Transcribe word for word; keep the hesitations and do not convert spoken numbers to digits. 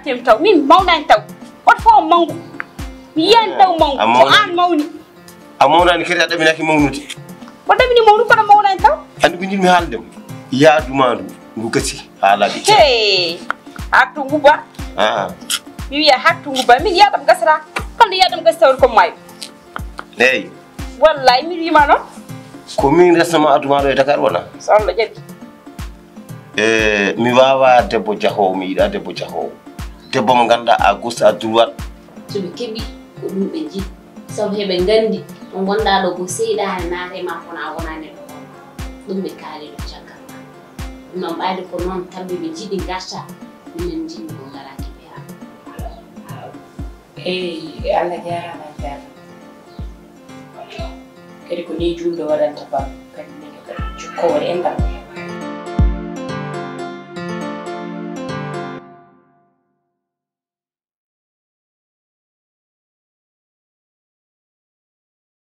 Tem taw min mawnani taw. Wot fo on mawngu. Mi yiyani taw mawngu. Ko an mawni. A mawnani kadi a ɗaminaki mawnude. Ko ɗamini mawnu kono mawnani taw. Andi ko jiɗmi haalde mo. Yaadu ma ndu ngu gasi haa laaɓi. Hey. Hattu ngu ba. Ah. Mi wiya hattu ngu ba min yaadam gasata. Kono yaadam gasi tawde ko maayo. Eyi. Wallahi mi wiima noon. Ko min resnama aduna ɗo e Dakar wona? So Allah jaɓi. E mi wawa debbo jahoowo, mi yiɗa debbo jahoowo. Debbo mo ganduɗa à gauche à droite. So ɓe keɓi ko ɗum ɓe jiɗi. Sabu heɓe gandi mo gonɗa ɗo ko seyɗaane naate ma kono a wona neɗɗo. Ɗum ɓe kaali ɗo caggal ma. Noon ɓayde ko noon tambi ɓe jiɗi garta. Minen jiɗmi ko garaki ɓe. Eyi, Allah jaaraama, a jaaraama. Kadi ko nii juulɗo waɗanta bam, kadi neɗɗo kadi jokkowo e enɗam.